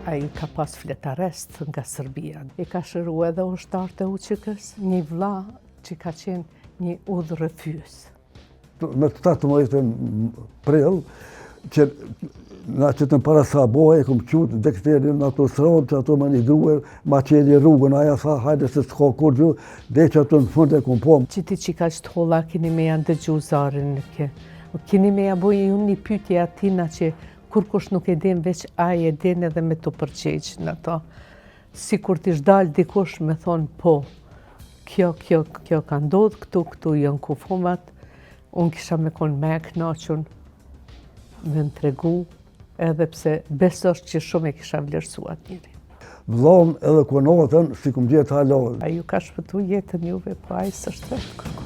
Ai ka pas fletarrest nga Serbia. I ka shëru edhe ushtarët e UÇK-s, një vlla që ka qenë një udhërrëfyes. Me 17 prill, që na qetën para sabahe, e kom qutë dekterin në autostradë, që ato me një grue, ma qeli rrugën, aja tha, hajde se s'ka kurgjo, dhe që ato në fund e kom po. Që ti që kaq të holla, keni me ja ndëgju zarin në ke. Keni me ja bo ju një pytje atina që kurkush nuk e din, veç ai e din edhe me të përgjegj në to. Sikur t'ish dalë dikush me thonë po, kjo, kjo, kjo ka ndodhë këtu, këtu janë kufomat, unë kisha me konë ma e knaqun, me më tregu, edhe pse besosh që shumë e kisha vlerësu atë njeri. Vllaun edhe kunatën, s'i kom gjetë hala. Ai ju ka shpëtu jetën juve, po ai s'është vetë.